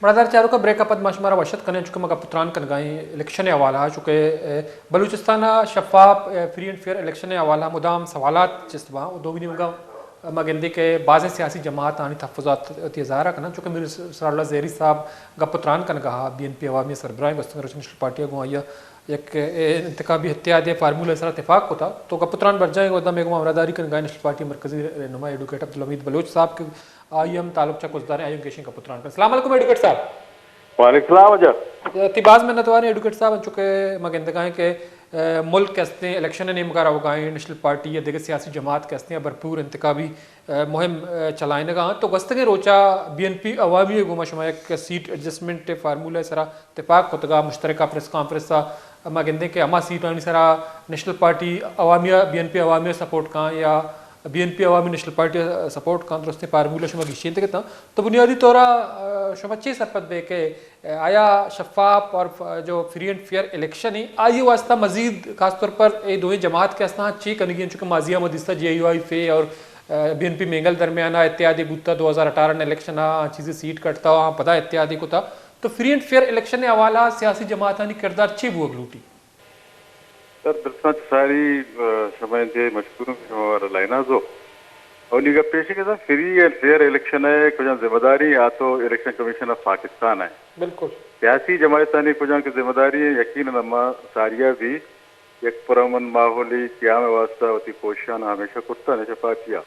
مڑادار چاروکاں، بریک ءَ پد ما شمارا وش اتک کنیں، چونکہ ما گپ ءُ تران کنگا ایں الیکشن ءِ حوالہ ءَ، چونکہ، اے، بلوچستان ءَ شفاف، اے، فری اینڈ فیئر الیکشن ءِ حوالہ ءَ مدام سوالات چست باں، ءُ دومی نیمگا ما گندیں کہ بازیں سیاسی جماعت آنی تحفظات وتی ظاہر کنن، چونکہ میر اسرار اللہ زہری صاحب گپ ءُ تران کنگا بی این پی عوامی سربراہ، گوستگیں روچ نیشنل پارٹی ءَ گوں آئی ءَ یک، اے، انتخابی اتحادیہ فارمولہ ءِ سرا تفاق کتا، تو گپ ءُ تران برجاہ ایں، گوں مئے گوں ہمراہداری کنگا ایں نیشنل پارٹی ءِ مرکزی رہنما ایڈوکیٹ عبدالحمید بلوچ صاحب کہ آئی ہم تعلق چہ کزدار ایں، آئی ہم گیشیں گپ ءُ تران کن۔ السلام علیکم ایڈوکیٹ صاحب۔ وعلیکم السلام اجا۔ تی باز منتوار ایں ایڈوکیٹ صاحب، انچو کہ ما گندگا ایں کہ، اے، ملک کہ استیں الیکشن ءِ نیمگا روگا ایں، نیشنل پارٹی یا دگہ سیاسی جماعت کہ استیں بھرپور انتخابی، اے، مہم، اے، چلائینگا انت۔ تو گوستگیں روچا بی این پی عوامی ءَ گوما شما یک سیٹ ایڈجسٹمنٹ فارمولہ ءِ سرا تپاک کتگا، مشترکہ پریس کانفرنس ءَ ما گندیں کہ ہما سیٹانی سرا نیشنل پارٹی عوامی ءَ، بی این پی عوامی ءَ سپورٹ کاں یا بی این پی عوامی نیشنل پارٹی ءَ سپورٹ کاں، درستیں فارمولہ شما گیشینتگ اتاں۔ تو بنیادی طورا، آ، شما چے سرپد بے کہ، آ، آیا شفاف اور ف-، جو فری اینڈ فیئر الیکشن ہے، آئی واسطہ مزید خاص طور پر اے دوئیں جماعت کے استاں چے کنگی ہیں، چونکہ ماضی ہم دیستا جے یو آئی فے اور، آ، بی این پی مینگل درمیان اتحادی بوتا، دو ہزار اٹھارہ نے الیکشن آ چیزیں سیٹ کٹتا، آ پدا اتحادی کتا۔ تو فری اینڈ فیئر الیکشن ءِ حوالہ ءَ سیاسی جماعتانی کردار چے بوگ لوٹی؟ سر، درستاں چہ ساری، آ، شمئے دے مشکور اوں کہ شما مارا لائنا زو۔ اولی گپ ایش کہ سر، فری اینڈ فیئر الیکشن ءِ کجام ذمہ داری آ تو الیکشن کمیشن آف پاکستان ءِ۔ بالکل۔ سیاسی جماعتانی کجام کہ ذمہ داری ایں، یقیناً ما ساریا بھی یک پرامن ماحولی قیام ءِ واسطہ وتی کوششاں ہمیشہ کرتا نشہ پارٹی ءَ۔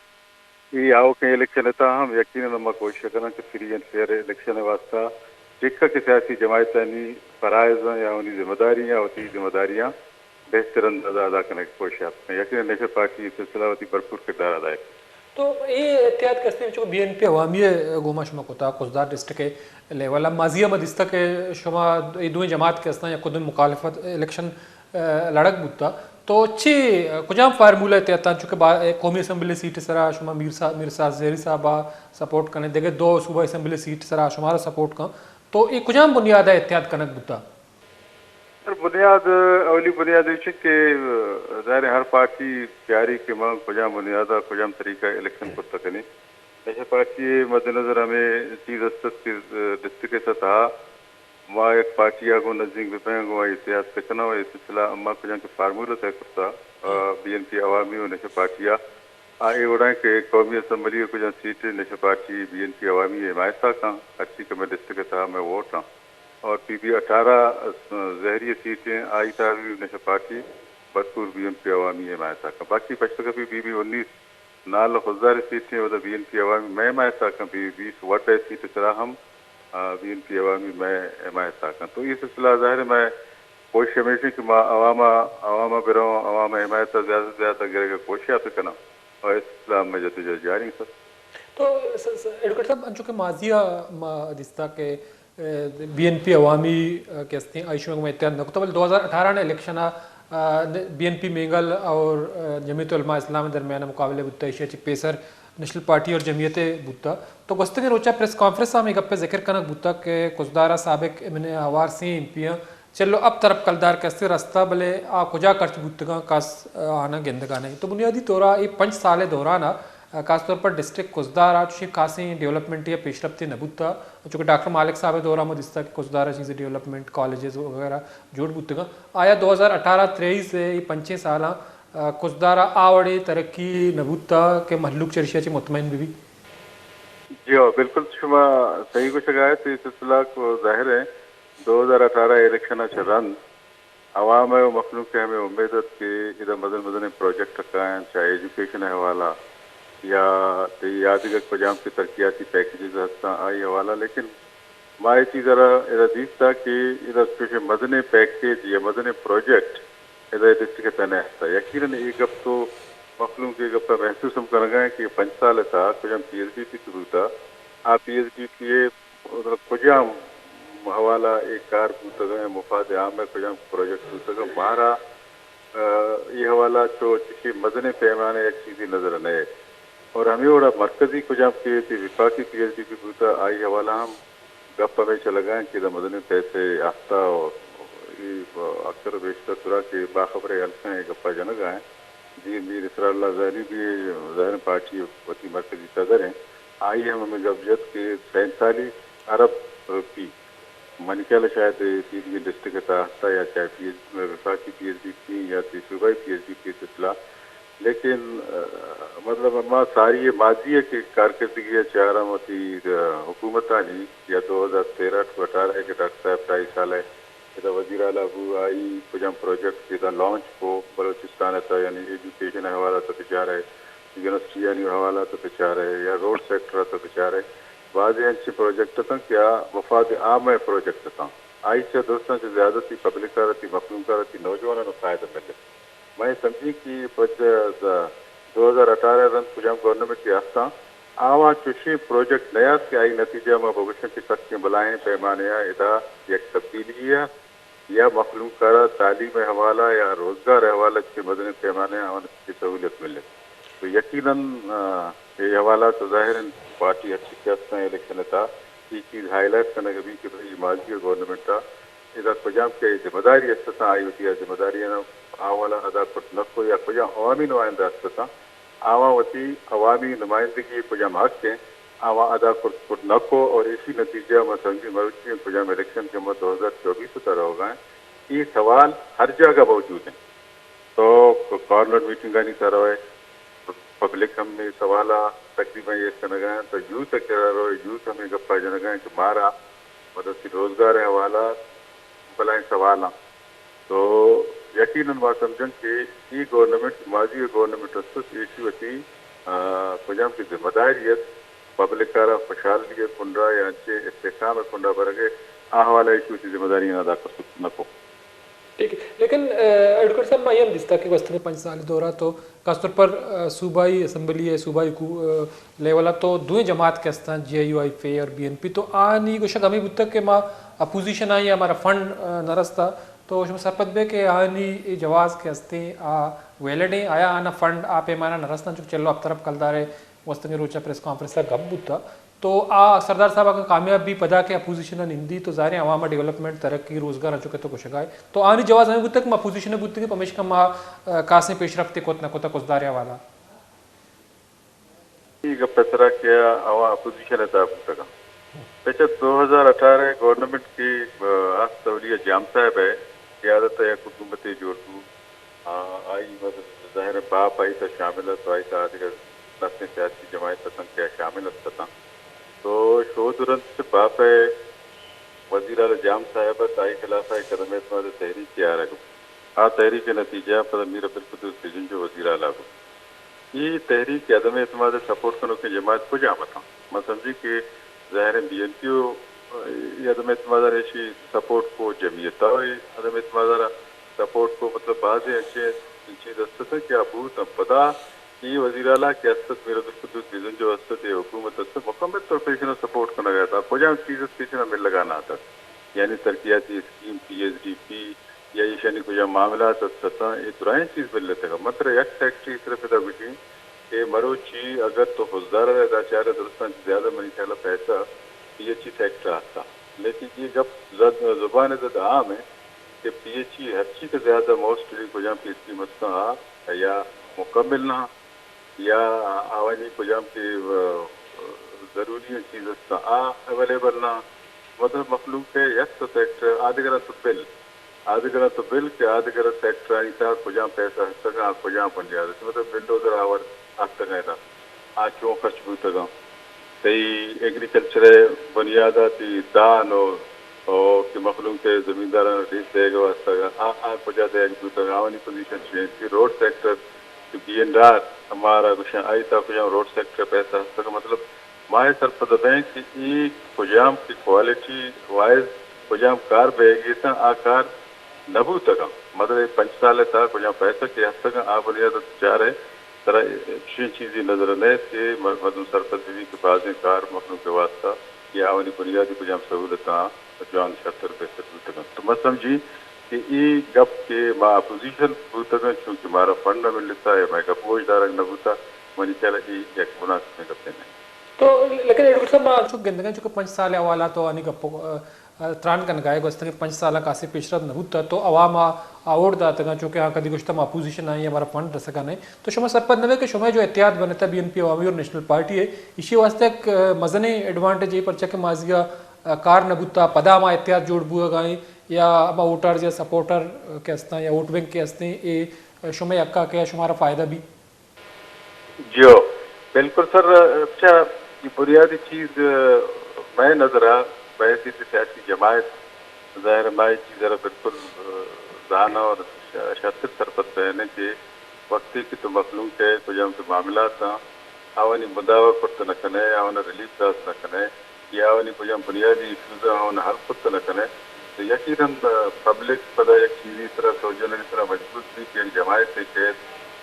اے آؤکیں الیکشن ءِ تہا ہم یقیناً ما کوشش کناں کہ فری اینڈ فیئر الیکشن ءِ واسطہ ٹکہ کہ سیاسی جماعتانی فرائض ایں یا آنی ذمہ داری ایں، وتی ذمہ داریاں بہتر انداز ءَ ادا کنگ ءِ کوشش ءَ بکنیں۔ یقیناً نیشنل پارٹی اے سلسلہ ءَ وتی بھرپور کردار ادا ءَ کنت۔ تو اے اتحاد کہ استیں چونکہ بی این پی عوامی ءِ گوما شما کتا، کزدار ڈسٹرکٹ ءِ لیول ءَ، ماضی ءَ ما دیستا کہ شما اے دوئیں جماعت کہ استاں یک دومی مخالفت الیکشن، آ، لڑگ بوتا۔ تو چی، آ، کجام فارمولہ ءِ تحت آں؟ چونکہ با-، قومی اسمبلی سیٹ ءِ سرا شما میر صاحب، میر صاحب زہری صاحب ءَ سپورٹ کنیں، دگہ دو صوبہ اسمبلی سیٹ ءِ سرا شمارا سپورٹ کن، تو اے کجام بنیاد ءَ اتحاد کنگ بوتا؟ سر، بنیاد، اولی بنیاد ایش کہ، آ، ظاہر ہے ہر پارٹی تیاری کہ ما کجام بنیاد ءَ کجام طریقہ الیکشن کرتا کنیں۔ نیشنل پارٹی ءِ مد نظر ہمے چیز است کہ، آ، ڈسٹرکٹ ءِ سطح ءَ ما یک پارٹی ءَ گوں نزیک بہ بیں، گوں آئی اتحاد بہ کناں، ءُ اے سلسلہ ءَ ما کجام کہ فارمولہ طے کرتا، آ، بی این پی عوامی ءُ نیشنل پارٹی ءَ، آ اے وڑا ایں کہ قومی اسمبلی ءِ کجام seat National Party B N P عوامی ءِ حمایت ءَ کن، ہرچی کہ مئے ڈسٹرکٹ ءِ تہا مئے ووٹ ایں، اور پی بی اٹھارہ زہری سیٹیں، آئی تہا بھی نیشنل پارٹی بھرپور بی این پی عوامی ءِ حمایت ءَ کن۔ باقی پشت کپی بی بی انیس نال خضدار سیٹیں، اودا بی این پی عوامی مئے حمایت ءَ کن، بی بیس وڈ ءِ سیٹ ءِ سرا ہم، آ، بی این پی عوامی مئے حمایت ءَ کن۔ تو اے سلسلہ ءَ ظاہر ہے مئے کوشش ہمیش ایں کہ ما عوام ءَ، عوام ءَ بروں، عوام ءِ حمایت ءَ زیادہ سے زیادہ گرگ ءِ کوشش ءَ بکناں اور اے سلسلہ ءَ مئے جدوجہد جاری ایں سر۔ تو س-، س-، ایڈوکیٹ صاحب، انچو کہ ماضی ءَ ما دیستا کہ بی این پی عوامی، آ، کہ استیں، آئی شمئے گوما اتحاد نہ کتا، بلے دو ہزار اٹھارہ ءِ الیکشن ءَ، آ، بی این پی مینگل اور، آ، جمعیت علماء اسلام ءِ درمیان ءَ مقابلہ بوتا، ایشی ءَ چہ پیسر نیشنل پارٹی اور جمعیت بوتا۔ تو گوستگیں روچ ءَ پریس کانفرنس ءَ ہم اے گپ ءِ ذکر کنگ بوتا کہ کزدار ءَ سابق من ءِ ہوار سئیں ایم پی آں، چل ءُ ہپت ارب کلدار کہ استیں رستا، بلے آ کجا خرچ بوتگاں، کس، آ، آناں گندگا نہ ایں۔ تو بنیادی طور ءَ اے پنچ سال ءِ دوران ءَ، آ، خاص طور پر ڈسٹرکٹ کزدار ءَ چوشیں خاصیں ڈیولپمنٹ یا پیشرفتے نہ بوتا۔ چونکہ ڈاکٹر مالک صاحب ءِ دور ءَ ما دیستا کہ کزدار ءَ چیزے ڈیولپمنٹ، کالجز وغیرہ جوڑ بوتگاں۔ آیا دو ہزار اٹھارہ تریس ءِ اے پنچیں سالاں، آ، کزدار ءَ آ وڑیں ترقی نہ بوتا کہ مہلوک چریشی ءَ چہ مطمئن بہ بیت؟ جی ہو، بالکل شما صحیح گوشگ ءَ ات، اے سلسلہ کو ظاہر ہے دو ہزار اٹھارہ الیکشن ءَ چہ رند عوام ءَ ءُ مخلوق ءَ ہمے امید ات کہ ادا مزن مزنیں پروجیکٹ کاینت، چاہے ایجوکیشن ءِ حوالہ یا، یا دگہ کجام کہ ترقیاتی پیکیجز ہستاں آئی حوالہ، لیکن ما اے چیز ءَ را ادا دیستا کہ ادا چوشیں مزنیں پیکیج یا مزنیں پروجیکٹ ادا اے ڈسٹرکٹ ءِ تہ نہ ہستا۔ یقیناً اے گپ تو مخلوق اے گپ ءَ محسوس ہم کنگا ایں کہ پنچ سال ءِ تہا کجام پی ایس ڈی پی کہ بوتا، آ پی ایس ڈی پی ءِ مطلب کجام حوالہ اے کار بوتگ ایں، مفاد عام ءِ کجام پروجیکٹ بوتگ ایں، مارا، آ، اے حوالہ چو چشی مزنیں پیمانے یک چیزے نظر ءَ نئیت۔ اور ہمے وڑا مرکزی کجام کہ تئی وفاقی پی ایس ڈی پی بوتا، آئی حوالہ ہم گپ ہمے چلگا ایں کہ ادا مزنیں پیسے آہتا اور اے اکثر و بیشتر ترا کہ باخبر ءُ ہلکاں اے گپا جنگا ایں۔ جی، میر اسرار اللہ زہری بھی ظاہر پارٹی وتی مرکزی صدر ایں۔ آئی ہم ہمے گپ جت کہ سینتالیس ارب پی، منی خیال ءَ شاید سی ڈی این ڈسٹرکٹ ءِ تحت ءَ یا چاہے پی ایچ، وفاقی پی ایچ ڈی پی یا تی صوبائی پی ایچ ڈی پی سلسلہ، لیکن، آ، مطلب، ما ساری ءَ ماضی ءَ کہ کارکردگی ءَ چاراں وتی، آ، حکومتانی یا دو ہزار تیرہ ٹو اٹھارہ ءَ کہ ڈاکٹر صاحب ڈھائی سال ءَ ادا وزیر اعلیٰ بو، آئی کجام پروجیکٹ ادا لانچ کو بلوچستان ءِ تہ، یعنی ایجوکیشن ءِ حوالہ ءَ تو بچارے، یونیورسٹیانی حوالہ ءَ تو بچارے یا روڈ سیکٹر ءَ تو بچارے، بازیں انچیں پروجیکٹ اتاں کہ آ مفاد عام ءِ پروجیکٹ اتاں۔ آئی چہ درستاں چہ زیادہ تی پبلک ءَ را، تی مخلوق ءَ را، تی نوجواناں ءَ فائدہ ملے۔ من سمجھی کہ پد دو ہزار اٹھارہ رند کجام گورنمنٹ کہ ہستاں، آواں چوشیں پروجیکٹ نیات کہ آئی نتیجہ ما بگوشن کہ سکیں بلاہیں پیمانے ءَ ادا یک تبدیلی ءَ یا مخلوق ءَ را تعلیم ءِ حوالہ یا روزگار ءِ حوالہ چہ مزنیں پیمانے ءَ آوان چہ سہولت ملے۔ تو یقیناً، آ، اے حوالہ تو ظاہر انت پارٹی ہرچی کہ ہستاں الیکشن ءِ تہا اے چیز ہائی لائٹ کنگ بی کہ بھئی ماضی ءِ گورنمنٹ ءَ ادا کجام کہ ذمہ داری است اتاں، آئی وتی ءَ ذمہ داری آواں ادا کرت نہ کو یا کجام عوامی نمائندہ است اتاں، آواں وتی عوامی نمائندگی کجام حق ہیں، آواں ادا کرت، کرت نہ کو اور اسی نتیجہ ما سمجھی مروچی کجام الیکشن کہ ما دو ہزار چوبیس ءِ تہا روگا ہیں، اے سوال ہر جاگہ موجود ہیں۔ تو کارنر میٹنگانی سرا ہے، پبلک ہم اے سوال ءَ تقریباً ایر کنگا ہیں، تو یوتھ ءِ کرا رو، یوتھ ہم اے گپا جنگا ہیں کہ مارا مطلب کہ روزگار ءِ حوالہ بلائیں سوال ہیں۔ تو یقیناً ما سمجھن کہ اے گورنمنٹ، ماضی ءِ گورنمنٹ است، ایشی وتی، آ، کجام کہ ذمہ داری ات، پبلک ءَ را خوشحالی ءِ کنڈا یا انچے استحکام ءِ کنڈا برگ ءِ، آ حوالہ ایشی وتی ذمہ داری ادا کرت نہ کو۔ ٹھیک ہے، لیکن، آ، ایڈوکیٹ صاحب، ما یہ ہم دیستا کہ گوستگیں پنچ سال دورا تو خاص طور پر، آ، صوبائی اسمبلی ہے، صوبائی حکو-، آ، لیول ءَ تو دوئیں جماعت کہ ہستاں، جے یو آئی ایف اے اور بی این پی، تو آنی گوشگ ہمیں بوتا کہ ما اپوزیشن آئی، ہمارا فنڈ، آ، نہ رستا۔ تو شما سرپد بے کہ آنی اے جواز کہ ہستیں، آ ویلڈ ہیں، آیا آنا فنڈ آ پیمانہ نہ رستاں، چونکہ چلو ہپت ارب کلدار ہے، گوستگیں روچا پریس کانفرنس ءَ گپ بوتا۔ تو آ سردار صاحب اگاں کامیاب بی پدا کہ اپوزیشن ءَ نندی تو ظاہر ہے عوام ءَ ڈیولپمنٹ، ترقی، روزگار انچو کہ تو گوشگائے۔ تو آنی جواز ہمیں بوتا کہ ما اپوزیشن ءَ بوتگیں، پمیشکا ما، آ، کاسیں پیش رفتے کت نہ کتا کزدار ءِ حوالہ۔ اے گپ ءِ سرا کہ آواں اپوزیشن ءِ تہا بوتگاں۔ پچ ءَ دو ہزار اٹھارہ ءِ گورنمنٹ کہ، آ، ہست اولی ءَ جام صاحب ءِ قیادت ءَ یک حکومتے جوڑ بو۔ آ، آئی مطلب ظاہر ءَ باپ آئی تہا شامل ات، آئی تہا آدگہ لہتیں سیاسی جماعت اتنت کہ آ شامل ات اتاں۔ تو شود رند چہ باپ ءِ وزیر اعلی جام صاحب ات، آئی خلاف ءَ یک عدم اعتماد ءِ تحریک کہ آرگ بو۔ آ تحریک ءِ نتیجہ ءَ پدا میر عبدالقدوس بزنجو وزیر اعلی بوت۔ اے تحریک ءِ عدم اعتماد ءِ سپورٹ کنوکیں جماعت کجام اتاں؟ من سمجھی کہ ظاہر ءَ بی این پی او اے عدم اعتماد ءَ را ایشی سپورٹ کو، جمعیت ءَ اے عدم اعتماد ءَ را سپورٹ کو، مطلب بازیں انچیں چیز است اتاں کہ آ بوت انت۔ پدا اے وزیر اعلی کہ است ات، میر عبدالقدوس بزنجو است ات، اے حکومت است ات، مکمل طور پر ایشاں سپورٹ کنگ ءَ ات۔ آ کجام چیز ات کہ ایشاں ملگ ءَ نہ اتگ؟ یعنی ترقیاتی scheme, P H D P, یا ایشانی کجام معاملات است اتاں، اے درائیں چیز مل اتگ۔ من ترا یک فیکٹ ءِ صرف ادا گوشیں کہ مروچی اگر تو خضدار ءَ ادا چارے، درستاں چہ زیادہ منی خیال ءَ پیسہ پی ایچ ای سیکٹر ءَ ہستاں۔ لیکن اے گپ زد، زبان ءِ زد عام ہے کہ پی ایچ ای ہرچی کہ زیادہ موسٹلی کجام کہ اسکیم ہستاں آ یا مکمل نہ یا آوانی کجام کہ، آ، ضروری چیز است، آ اویلیبل نہ۔ مطلب مخلوق ءِ یک تو سیکٹر، آدگراں تو بل، آدگراں تو بل کہ آدگر سیکٹرانی تہا کجام پیسہ ہستگاں، آ کجام بنیاد است۔ مطلب بلڈوزر آور ہستگاں ادا، آ چون خرچ بوتگاں۔ تئی ایگریکلچر ءِ بنیاد ءَ تئی دان و، و کہ مخلوق ءِ زمینداراں ریٹ دیگ ءِ واستہ آ، آ کجا دیگ بوتگ، آوانی پوزیشن چی انت؟ تئی روڈ سیکٹر، تئی بی اینڈ آر، مارا گوشاں، آئی تہا کجام روڈ سیکٹر ءِ پیسہ ہستگ؟ مطلب ما اے سرپد بئیں کہ اے کجام کہ کوالٹی وائز کجام کار بیگی اتاں، آ کار نہ بوتگاں۔ مطلب اے پنچ سال ءِ تہا کجام پیسہ کہ ہستگاں، آ بنیاد ءَ چارئے ترا چشیں چیزے نظر ءَ نئیت کہ م-، مردم سرپد بہ بیت کہ بازیں کار مخلوق ءِ واستہ یا آوانی بنیادی کجام سہولتاں جوان شرتر بہتر بوتگ انت۔ تو من سمجھی کہ اے گپ کہ ما اپوزیشن بوتگ انت، چونکہ مارا فنڈ نہ ملتا یا مئے گپ گوش دارگ نہ بوتا، منی خیال ءَ اے یک مناسبیں گپے نہ انت۔ تو لیکن ایڈوکیٹ صاحب، ما انچو گندگاں چونکہ پنچ سال ءِ حوالہ تو آنی گپ ءَ تران کنگا ئے، گوستگیں پنچ سالاں کاسے پیشرفت نہ بوتا، تو عوام ءَ آ ووٹ داتگاں، چونکہ آ کدی گوشتا ما اپوزیشن آں یا مارا فنڈ رسگا نہ۔ تو شما سرپد نہ بئے کہ شما جو اتحاد بنتا بی این پی عوامی اور نیشنل پارٹی ءِ، ایشی ءِ واستہ یک، آ، مزنیں ایڈوانٹیج ءِ، پرچا کہ ماضی ءَ، کار نہ بوتا، پدا ہما اتحاد جوڑ بوگا ایں، یا ہما ووٹرز یا سپورٹر کہ ہستاں یا ووٹ بینک کہ ہستیں، اے شمئے حقا کہ شمارا فائدہ بی؟ جی ہو، بالکل سر، اچھا، یہ بنیادی چیز، مئے نظرا، بحیثیت سیاسی جماعت، ظاہر ہے، ما یہ چیز را بالکل زاناں اور شرتر سرپد بئیں کہ وقتی کہ تو مخلوق ء کجام کہ معاملات آں، آوانی مداوا کرت نہ کنئے، آوانا ریلیف دات نہ کنئے، یا آوانی کجام بنیادی ایشوز آں، آوانا حل کرت نہ کنئے، تو یقیناً، آ، پبلک پدا یک چیزی سرا، سوجنری سرا مجبور بی کہ یک جماعتے کہ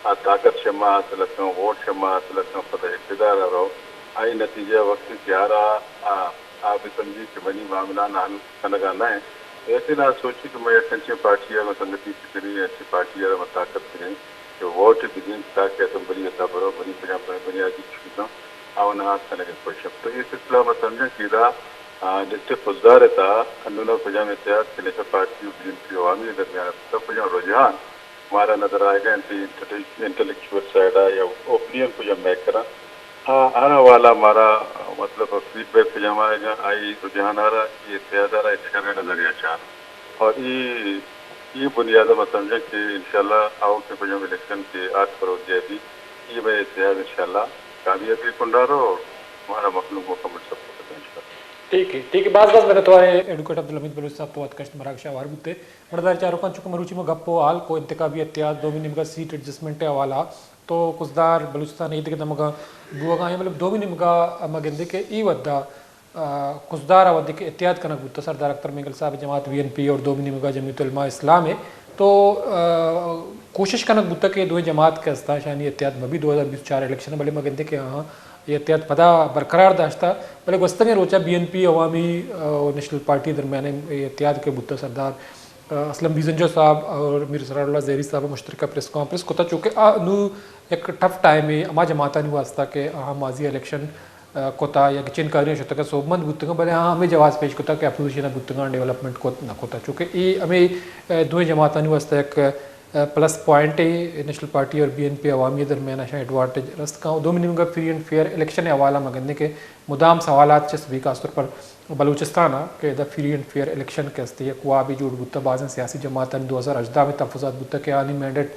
آ طاقت شما حاصل کن، ووٹ شما حاصل کن، پدا اقتدار ء رو۔ آئی نتیجہ وقتی کہ آرا، آ، آ بہ سمجھی کہ منی معاملہ نا حل کنگا نہ انت۔ لیکن آ سوچی کہ من یک انچیں پارٹی ء گوں سنگتی بکنیں، انچیں پارٹی ء را من طاقت دیں کہ ووٹ بدیں تاکہ اسمبلی ء تہا برو، منی کجام بنیادی ایشوز آں آوان حل کنگ ء کوشش۔ تو اے سلسلہ من سمجھاں کہ ادا، آ، لسٹ خضدار ء تہا انون ء کجام اتحاد کہ نیشنل پارٹی و بی این پی عوامی ء درمیان ء کجام رجحان مارا نظر آئیگا انت، انٹلیکچوئل سائیڈ ء یا اوپینین کجام میکر آں، آ، ہر حوالہ مارا، مطلب، فیڈ بیک کجام آئیگا، آئی رجحان آرا، یہ اتحاد آرا، ایک شر نظریہ چار۔ اور یہ، یہ بنیاد میں سمجھا کہ انشاءاللہ آؤ کہ کجام الیکشن کے آٹھ کروڑ جائے بھی، یہ میں اتحاد انشاءاللہ کامیابی کنڈا رہو اور ہمارا مخلوق مکمل سپورٹ ہے انشاءاللہ۔ ٹھیک ہے، ٹھیک ہے، باز باز منتوار ہیں ایڈوکیٹ عبدالحمید بلوچ صاحب، تو وت کشت مراگش آوار بوتے۔ مڑدار چاروکاں، چونکہ مروچی ما گپ و حال کو انتخابی اتحاد دومی نیمگا سیٹ ایڈجسٹمنٹ ء حوالہ تو کزدار بلوچستان ء ایدگہ دمگاں بوگا ایں، مطلب دومی نیمگا ما گندے کہ ای ودا، آ، کزدار ء وھدے کہ اتحاد کنگ بوتا سردار اختر مینگل صاحب ء جماعت بی این پی اور دومی نیمگا جمعیت علماء اسلام ء، تو، آ، کوشش کنگ بوتا کہ دوئیں جماعت کہ ہستا شانی اتحاد مبی دو ہزار بیست چار الیکشن، بلے ما گندے کہ ہاں یہ اتحاد پدا برقرار داشتا، بلے گوستگیں روچا بی این پی عوامی، آ، نیشنل پارٹی درمیان یہ اتحاد کہ بوتا سردار اسلم بیزنجو صاحب اور میر اسرار اللہ زہری صاحب مشترکہ پریس کانفرنس کتا، چونکہ آ نو یک ٹف ٹائم ہے، ہما جماعتانی واسطہ کہ آہاں ماضی الیکشن، آ، کتا یا گچین کاریاں شتگا سوبمند بوتگاں، بلے آہاں ہمیں جواز پیش کتا کہ اپوزیشن بوتگاں ڈیولپمنٹ کت نہ کتا، چونکہ اے ہمیں، آ، دوئیں جماعتانی واسطہ یک، آ، پلس پوائنٹ ہے، نیشنل پارٹی اور بی این پی عوامی درمیان اشاں ایڈوانٹیج رست کاں۔ دومی نیمگا فری اینڈ فیئر الیکشن حوالہ مگندے کہ مدام سوالات چست بی، خاص طور پر بلوچستان ء کہ ادا فری اینڈ فیئر الیکشن کہ است، یک وابے جوڑ بوتا، بازیں سیاسی جماعتانی دو ہزار ہژدہ میں تحفظات بوتا کہ آنی مینڈیٹ،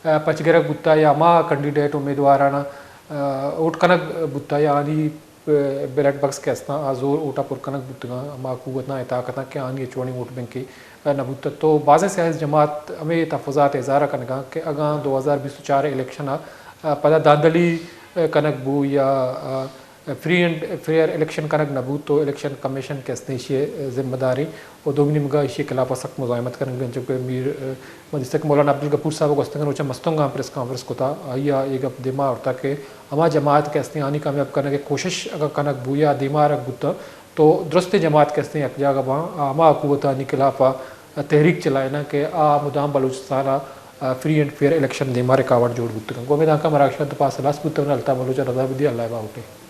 آ، پچ گرگ بوتا یا ہما کینڈیڈیٹ امیدوارانا، آ، ووٹ کنگ بوتا یا آنی، آ، بیلٹ باکس کہ استاں، آ زور ووٹا پر کنگ بوتگاں، ہما قوتاں یا طاقتاں کہ آنی چوڑیں ووٹ بینکے، آ، نہ بوتا۔ تو بازیں سیاسی جماعت ہمیں تحفظات اظہار کنگاں کہ اگاں دو ہزار بیست و چار الیکشن ء، آ، پدا دھاندلی، آ، کنگ بو یا، آ، فری اینڈ فیئر الیکشن کنگ نہ بوت تو الیکشن کمیشن کہ استیں ایشی ء ذمہ داریں و دومی نیمگا ایشی ء خلاف ء سخت مزاحمت کنگ بی، انچو کہ میر، ء، ما دیستگ کہ مولانا عبدالغفور صاحب ء گوستگیں روچ ء مستونگ ء پریس کانفرنس کتا، آئی ء اے گپ دیما آورتا کہ ہما جماعت کہ استیں آنی کامیاب کنگ ء کوشش اگاں کنگ بو یا دیما آرگ بوتاں تو درستیں جماعت کہ استیں یک جاگہ باں، آ ہما قوتانی خلاف ء تحریک چلائیناں کہ آ مدام بلوچستان ء فری اینڈ فیئر الیکشن دیما رکاوٹ جوڑ بوتگاں۔ گوں امیداں کہ مراگش ء دو پاس ہلاس بوتگ، الطاف بلوچ ء رضا بدی، اللہ ء باہوٹے۔